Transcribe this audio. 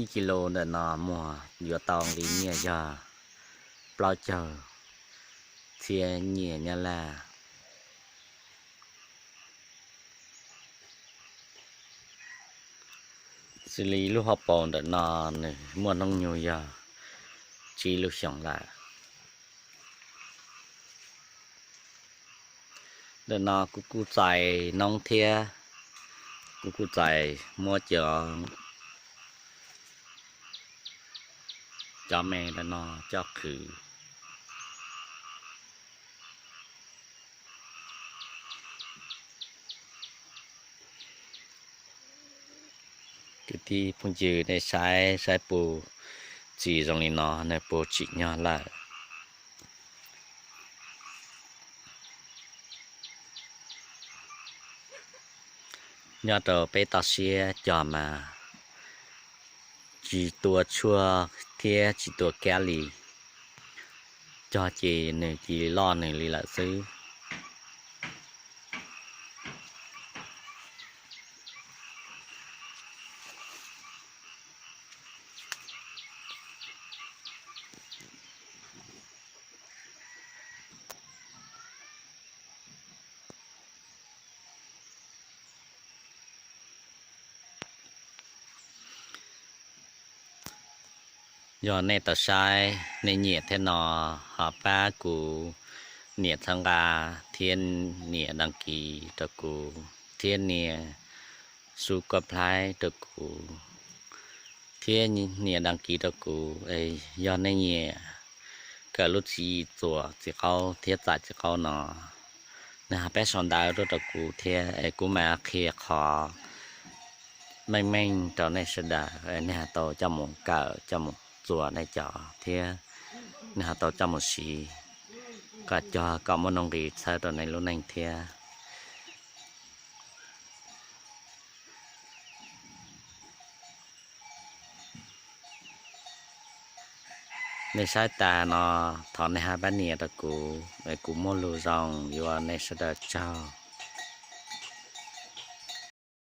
Ib kis lus ntawm no muag yuav tau nqi nyiaj yog plaub caug txhiab nyiaj Nyab Laj. Xws li lub hauv paus ntawm no nws muaj hnub nyoog yog tsib lub xyoos lawm. Ntawm no kuv kuj txais noob thiab, kuv kuj txais muab cov, cov me ntawm no coj qhwv. Kwv tij phooj ywg, nej saib saib puas txi zoo li no, nej puas tsim nyog lawm? Nyob rau peb toj siab cog mas tsis tua tshuaj thiab tsis tua kab li, cog ces nws cia li loj nws li lawm xwb. Yog nej tau saib nej nyiam thiab no, ho pab kuv nias txhawb nqa thiab nias đăng ký rau kuv thiab nias subscribe rau kuv thiab nias đăng ký rau kuv. Yog nej nyiam kawm lub txiv txuas txiv qaub thiab txais txiv qaub no, nej ho pab sau ntawv rau kuv thiab es kuv mam qhia qhov meej meej rau nej sawv daws, nej ho tau coj mus kawm coj mus txuas nej cov thiab nej ho tau coj mus siv kom cog kom muaj nuj nqis txhawb rau nej lub neej thiab. Nej saib tas no, thov nej ho pab nias rau kuv es kuv muaj lus zoo yuav nej sawv daws tsaug.